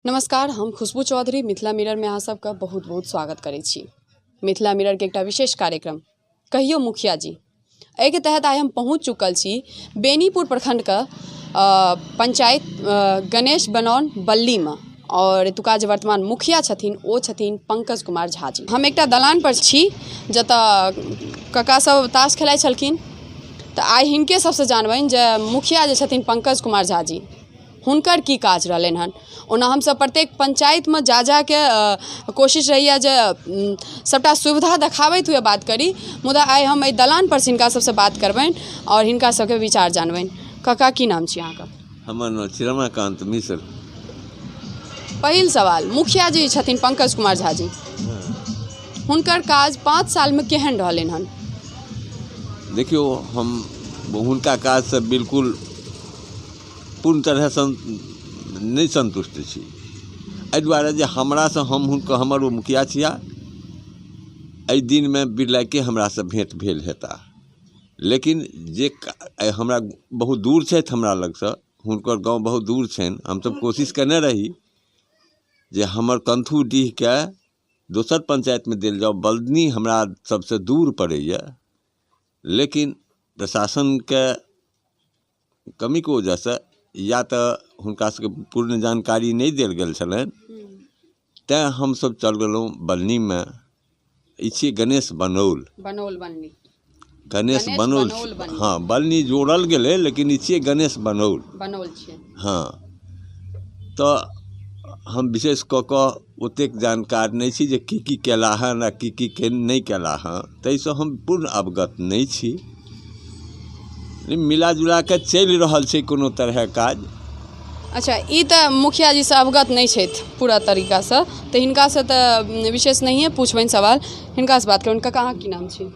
नमस्कार, हम खुशबू चौधरी मिथिला मिररमे अहाँ सबके बहुत बहुत स्वागत करै छी। मिथिला मिररके एकटा विशेष कार्यक्रम कहियो मुखिया जी, एहिके तहत आइ हम पहुँच चुकल छी बेनीपुर प्रखण्डके पंचायत गणेश बनौन बल्लीमे आओर एतुका जे वर्तमान मुखिया छथिन ओ छथिन पंकज कुमार झा जी। हम एकटा दलानपर छी जतऽ काका सब ताश खेलाइ छलखिन, तऽ आइ हिनके सबसँ जानबनि जे मुखिया जे छथिन पंकज कुमार झा जी हुनकर की काज रहलनि हन। ओना हमसब प्रत्येक पंचायतमे जा जाके कोशिश रहैया जे सबटा सुविधा देखाबैत हुए बात करी, मुदा आइ हम एहि दलान पर हिनका सबसँ बात करबनि आओर हिनका सबके विचार जानबनि। काका, की नाम छी अहाँके? हमर नाम छी रमाकान्त मिश्र। पहिल सवाल, मुखिया जी छथिन पंकज कुमार झा जी, हुनकर काज 5 सालमे केहन रहलनि हन? देखियौ, हम हुनका काजसँ बिल्कुल पूर्ण तरहसँ नहि सन्तुष्ट छी, एहि दुआरे जे हमरासँ हम हुनकर हमर ओ मुखिया छिया, एहि दिनमे बिरलाके हमरासँ भेँट भेल हेता, लेकिन जे हमरा बहुत दूर छथि, हमरा लगसँ हुनकर गाँव बहुत दूर छनि। हमसब कोशिश कयने रही जे हमर कंथू डीहके दोसर पंचायतमे देल जाउ, बलदनी हमरा सबसँ दूर पड़ैए, लेकिन प्रशासनके कमीके वजहसँ या तऽ हुनका सबके पूर्ण जानकारी नहि देल गेल छलनि, तैँ हमसब चल गेलहुँ बलनीमे। ई छियै गणेश बनौल, बनौल बलनी, गणेश बनौल, हँ बलनी जोड़ल गेलै, लेकिन ई छियै गणेश बनौल, बनौल छियै। हँ, तऽ हम विशेष कऽ कऽ ओतेक जानकार नहि छी जे की की केला हन आ की की नहि केला हँ, ताहिसँ हम पूर्ण अवगत नहि छी। मिला जुला कऽ चलि रहल छै कोनो तरहे काज। अच्छा, ई तऽ मुखिया जीसँ अवगत नहि छथि पूरा तरीकासँ, तऽ हिनकासँ तऽ विशेष नहिए पुछबनि सवाल, हिनकासँ बात करबनि। काका, अहाँके की नाम छी?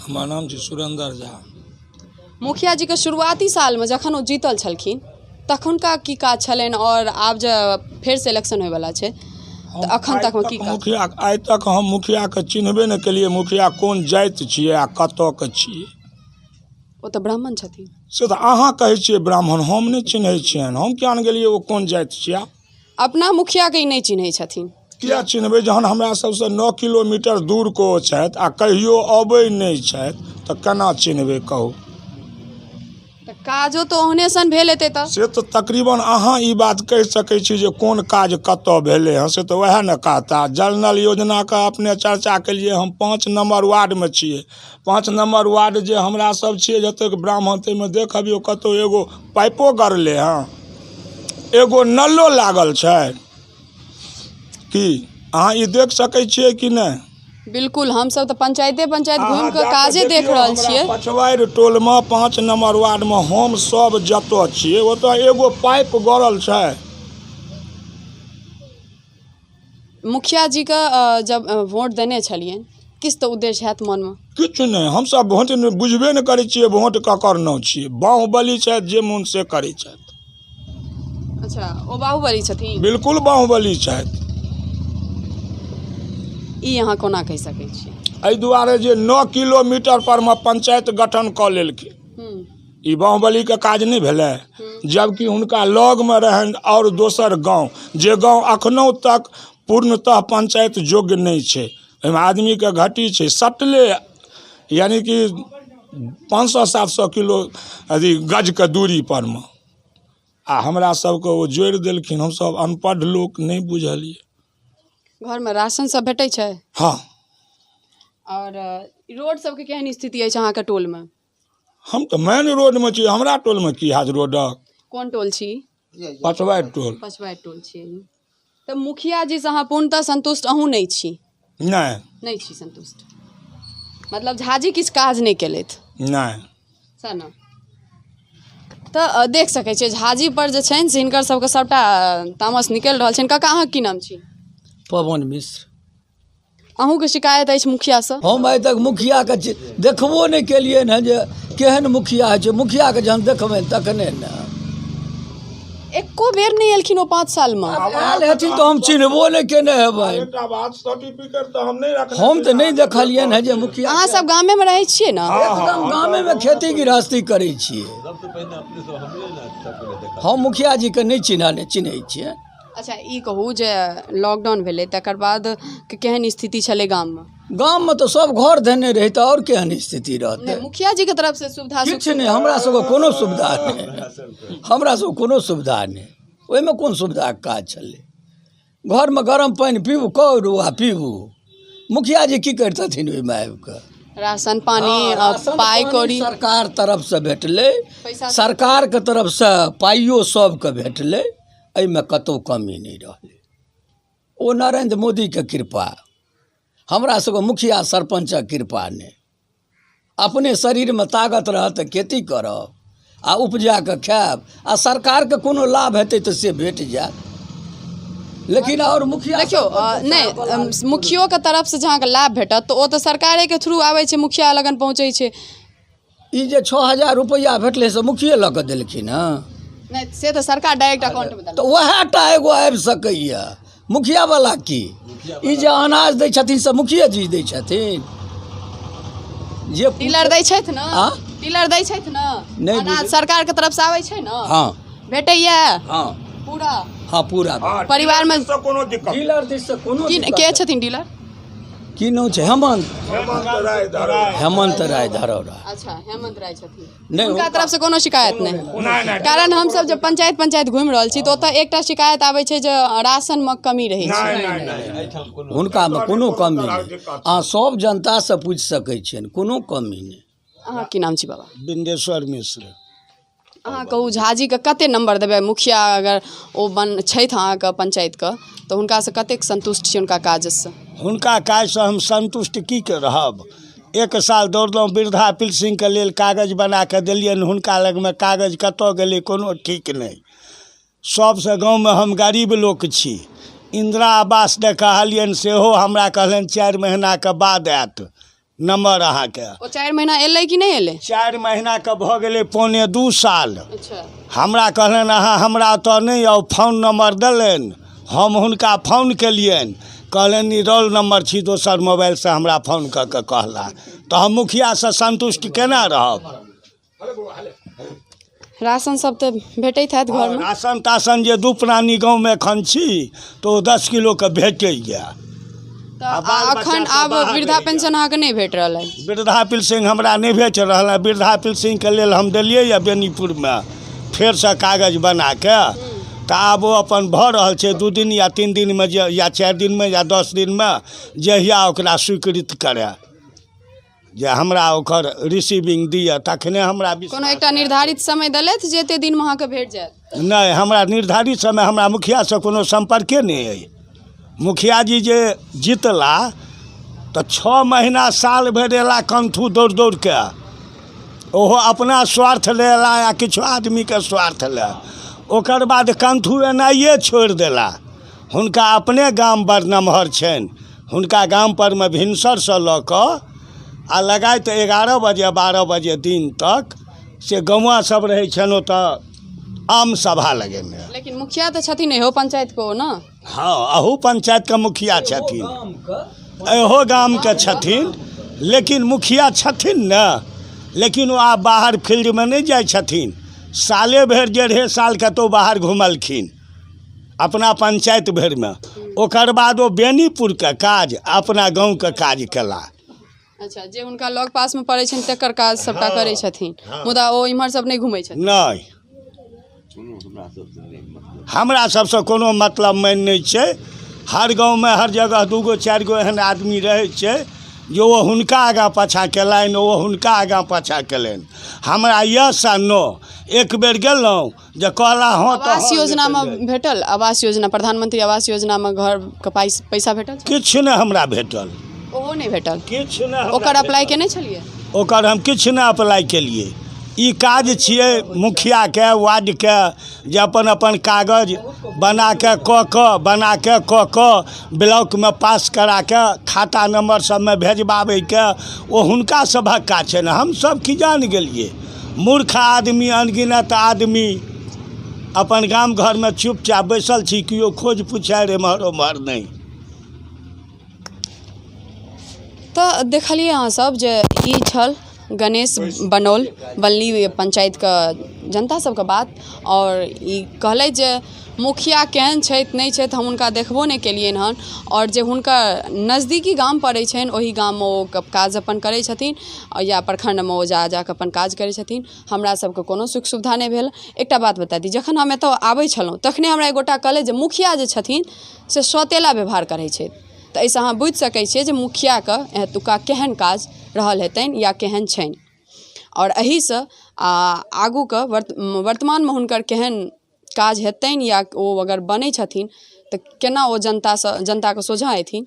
हमर नाम छी सुरेन्द्र झा। मुखिया जीके शुरुआती सालमे जखन ओ जीतल छलखिन तखुनका की काज छलनि, आओर आब जे फेरसँ इलेक्शन होइवला छै तऽ अखन तकमे की काज? मुखिया आइ तक हम मुखियाके चिन्हबे नहि केलियै, मुखिया कोन जाति छियै आ कतऽके छियै। ओ तऽ ब्राह्मण छथिन। से तऽ अहाँ कहै छियै ब्राह्मण, हम नहि चिन्है छियनि, हम किया ने गेलियै ओ कोन जाति छियै। अपना मुखियाके ई नहि चिन्है छथिन। किया चिन्हबै जहन हमरा सबसँ 9 किलोमीटर दूरके ओ छथि आ कहियो अबै नहि छथि, तऽ केना चिन्हबै कहू? तऽ काजो तऽ ओहने सन भेल हेतै। तऽ से तऽ तकरीबन अहाँ ई बात कहि सकै छी जे कोन काज कतऽ भेलै हँ, से तऽ वएह ने कहता। जल नल योजनाके अपने चर्चा केलियै, हम 5 नम्बर वार्डमे छियै। 5 नम्बर वार्ड जे हमरा सब छियै जतेक ब्राह्मण, ताहिमे देखबियौ कतहु एगो पाइपो गड़लै हँ, एगो नलो लागल छै की? अहाँ ई देख सकै छियै कि नहि? बिल्कुल, हमसब तऽ पंचायते पंचायत घुमि कऽ काजे देख रहल छियै। पछवारि टोलमे 5 नम्बर वार्डमे हम सब जतऽ छियै ओतऽ एगो पाइप गड़ल छै। मुखिया जीके जब वोट देने छलियनि, किछु तऽ उद्देश्य हैत मनमे? किछु नहि, हमसब वोट नहि बुझबे नहि करै छियै वोट ककर नाम छियै। बाहुबली छथि, जे मोन से करै छथि। अच्छा, ओ बाहुबली छथिन? बिल्कुल बाहुबली छथि। ई अहाँ कोना कहि सकै छियै? एहि दुआरे जे 9 किलोमीटर पर मे पंचायत गठन कऽ लेलखिन, ई बाहुबलीके काज नहि भेलै? जबकि हुनका लगमे रहनि आओर दोसर गाँव, जे गाँव अखनो तक पूर्णतः पंचायत योग्य नहि छै, ओहिमे आदमीके घटी छै, सटले यानि कि 500-700 किलो अथी गजके दूरी परमे, आ हमरा सबके ओ जोड़ि देलखिन। हमसब अनपढ़ लोक, नहि बुझलियै। घरमे राशन सब भेटै छै? हँ। आओर रोड सबके केहन स्थिति अछि अहाँके टोलमे? हम तऽ मेन रोडमे छी, हमरा टोलमे की हैत रोडक। कोन टोल छी? पछवारि टोल। पछवारि टोल छी। तऽ मुखिया जीसँ अहाँ पूर्णतः सन्तुष्ट अहूँ नहि छी? नहि, नहि छी सन्तुष्ट। मतलब झाजी किछु काज नहि केलथि? नहि। सएह ने, तऽ देख सकै छियै झाजी पर जे छनि से हिनकर सबके सबटा तामस निकलि रहल छनि। काका, अहाँके की नाम छी? पवन मिश्र। अहूँके शिकायत अछि मुखियासँ? हम आइ तक मुखियाके देखबो नहि केलियनि हँ जे केहन मुखिया होइ छै। मुखियाके जहन देखबनि तखने ने। एको बेर नहि एलखिन ओ 5 सालमे? आयल हेथिन तऽ हम चिन्हबो नहि केने हेबै। एकटा बात, सर्टिफिकेट तऽ हम नहि रखने। हम तऽ नहि देखलियनि हँ जे मुखिया। अहाँ सब गामेमे रहै छियै ने? एकदम गामेमे खेती गृहस्थी करै छियै। हम मुखिया जीके नहि चिन्है छियै। अच्छा, ई कहू जे लॉकडाउन भेलै तकर बाद केहन स्थिति छलै गाममे? गाममे तऽ सब घर धेने रहै, तऽ आओर केहन स्थिति रहतै? नहि, मुखिया जीके तरफसँ सुविधा? किछु नहि, हमरा सबके कोनो सुविधा नहि, हमरा सबके कोनो सुविधा नहि। ओहिमे कोन सुविधाके काज छलै? घरमे गरम पानि पीबू, करू आ पीबू। मुखिया जी की करितथिन ओहिमे आबि कऽ? राशन पानी, राशन पाइ पानी कौड़ी सरकार तरफसँ भेटलै। पैसा सरकारके तरफसँ पाइयो सबके भेटलै, एहिमे कतहु कमी नहि रहलै। ओ नरेन्द्र मोदीके कृपा, हमरा सबके मुखिया सरपञ्चक कृपा नहि। अपने शरीरमे ताकत रहत तऽ खेती करब आ उपजा कऽ खायब, आ सरकारके कोनो लाभ हेतै तऽ से भेट जायत, लेकिन आओर मुखिया देखियौ, नहि, मुखियोके तरफसँ जे अहाँके लाभ भेटत तऽ ओ तऽ सरकारेके थ्रू आबै छै, मुखिया लगन पहुँचै छै। ई जे 6000 रुपैआ भेटलै से मुखिये लऽ कऽ देलखिन हँ? नहि, से तऽ सरकार डायरेक्ट अकाउंटमे देलक। तऽ उएह टा एगो आबि सकैए मुखियावला। की ई जे अनाज दै छथिन से मुखिये जी दै छथिन? जे डीलर दै छथि ने। आ? डीलर दै छथि ने। नहि अनाज बुझल। सरकारके तरफसँ आबै छै ने? हँ। भेटैया? हँ। पूरा? हँ, पूरा। परिवारमे सँ कोनो दिक्कत डीलर दिससँ कोनो की दिक्कत के नहि। छथिन डीलर? की नाम छै? हेमंत। हेमंत राय धरा। हेमंत राय धरौरा। अच्छा, हेमंत राय छथिन। नहि, हुनका हुनका तरफ से कोनो शिकायत नहि? नहि नहि। कारण हमसब जब पंचायत पंचायत घुमि रहल छी तऽ ओतऽ एकटा शिकायत आबै छै जे राशनमे कमी रहै छै। नहि नहि नहि। हुनकामे कोनो कमी नहि, अहाँ सब जनतासँ पूछि सकै छियनि, कोनो कमी नहि। अहाँ की नाम छी बाबा? बिन्देश्वर मिश्र। अहाँ कहू, झाजीके कते नम्बर देबै? मुखिया अगर ओ बन छथि अहाँके पंचायतके, तऽ हुनकासँ कतेक सन्तुष्ट छी हुनका काजसँ? हुनका काजसँ हम सन्तुष्ट की के रहब? एक साल दौड़लहुँ वृद्धा पेंशनके लेल, कागज बना कऽ देलियनि हुनका लगमे, कागज कतऽ गेलै कोनो ठीक नहि। सबसँ गाँवमे हम गरीब लोक छी। इन्दिरा आवास दऽ कहलियनि, सेहो हमरा कहलनि 4 महीनाके बाद आयत नम्बर अहाँके। ओ 4 महीना एलै कि नहि एलै? 4 महीनाके भऽ गेलै 1.75 साल। अच्छा। हमरा कहलनि अहाँ हमरा ओतऽ नहि आउ, फोन नम्बर देलनि, हम हुनका फोन केलियनि, कहलनि ई रोल नम्बर छी, दोसर मोबाइलसँ हमरा फोन कऽ कऽ कहला। तऽ हम मुखियासँ सन्तुष्ट केना रहब? राशन सब तऽ भेटैत हैत घरमे? राशन ताशन जे दू प्राणी गाँवमे एखन छी तऽ ओ 10 किलोके भेटैए। तऽ आ बाल बच्चा एखन सब आब बाहर वृद्धा रहैए। पेंशन अहाँके नहि भेट रहल अइ? वृद्धा पेंशन हमरा नहि भेट रहल है। वृद्धा पेंशनके लेल हम देलियै यऽ बेनीपुरमे फेरसँ कागज बनाके, तऽ आब ओ अपन भऽ रहल छै, 2 दिन या 3 दिनमे जे या 4 दिनमे या 10 दिनमे, जहिया ओकरा स्वीकृत करय जे हमरा ओकर रिसीविंग दिअ, तखने हमरा कोनो विश्वास। एकटा निर्धारित समय देलथि जे एते दिनमे अहाँके भेट जायत? नहि, हमरा निर्धारित समय, हमरा मुखियासँ कोनो सम्पर्के नहि अइ। मुखिया जी जे जितला तऽ 6 महीना साल भरि अयला कंथू दौड़ दौड़ के, ओहो अपना स्वार्थ ले अयला या किछु आदमीके स्वार्थ ले। ओकर बाद कंथू एनाइए छोड़ि देला। हुनका अपने गाम बड़ नमहर छनि, हुनका गाम परमे भिनसरसँ लऽ कऽ आ लगाइत 11 बजे 12 बजे दिन तक से गौआँ सब रहै छनि ओतऽ आम सभा लगेने। लेकिन मुखिया तऽ छथिन इहो पंचायतके ओ ने? हँ, अहू पंचायतके मुखिया छथिन, इहो गामके छथिन, लेकिन मुखिया छथिन ने, लेकिन ओ आब बाहर फील्डमे नहि जाइ छथिन। साले भरि 1.5 साल कतहु बाहर घुमलखिन अपना पंचायत भरिमे, ओकर बाद ओ बेनीपुरके काज अपना गाँवके काज केला। अच्छा, जे हुनका लग पासमे पड़ै छनि तकर काज सबटा करै छथिन, मुदा ओ इम्हर सब नहि घुमै छथिन? नहि, हमरा सबसँ कोनो मतलब मानि नहि छै। हर गाँवमे हर जगह 2 गो 4 गो एहन आदमी रहै छै जे ओ हुनका आगाँ पाछाँ केलनि, ओ हुनका आगाँ पाछाँ केलनि। हमरा यस आ नो एक बेर गेलहुँ जे कहला हँ तऽ आवास हँ, योजनामे भेटल? आवास योजना, प्रधानमंत्री आवास योजनामे घरके पाइ पैसा भेटल? किछु नहि हमरा भेटल। ओहो नहि भेटल? किछु नहि। ओकर अप्लाई केने छलियै? ओकर हम किछु नहि अप्लाई केलियै। ई काज छियै मुखियाके वार्डके जे अपन अपन कागज बनाके कऽ कऽ बनाके कऽ कऽ ब्लॉकमे पास कराके खाता नम्बर सबमे भेजबाबैके, ओ हुनका सभक काज छनि। हमसब की जान गेलियै, मूर्ख आदमी, अनगिनत आदमी अपन गाम घरमे चुपचाप बैसल छी, केओ खोज पुछारि एम्हर ओम्हर नहि। तऽ देखलियै अहाँसभ जे ई छल गणेश बनौल बनली पंचायतके जनता सबके बात, आओर ई कहलथि जे मुखिया केहन छथि नहि छथि, हम हुनका देखबो नहि केलियनि हन। आओर जे हुनकर नजदीकी गाम पड़ै छनि ओहि गाममे ओ काज अपन करै छथिन या प्रखण्डमे ओ जा जाकऽ अपन काज करै छथिन। हमरा सबके कोनो सुख सुविधा नहि भेल। एकटा बात बता दी, जखन हम एतऽ आबै छलहुँ तखने हमरा एक गोटा कहलथि जे मुखिया जे छथिन से सौतेला व्यवहार करै छथि। तऽ एहिसँ अहाँ बुझि सकै छियै जे मुखियाके एतुका केहन काज रहल हेतनि या केहन छनि। आओर एहिसँ आगूके वर्तमानमे हुनकर केहन काज हेतनि या ओ अगर बनै छथिन तऽ केना ओ जनतासँ जनताके सोझाँ अयथिन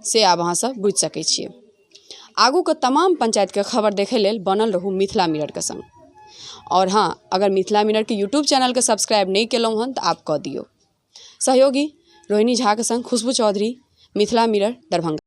से आब अहाँसभ बुझि सकै छियै। आगूके तमाम पञ्चायतके खबर देखै लेल बनल रहू मिथिला मिररके सङ्ग। आओर हँ, अगर मिथिला मिररके यूट्यूब चैनलके सब्सक्राइब नहि केलहुँ हन तऽ आब कऽ दियौ। सहयोगी रोहिणी झाके सङ्ग खुशबू चौधरी, मिथिला मिरर, दरभंगा।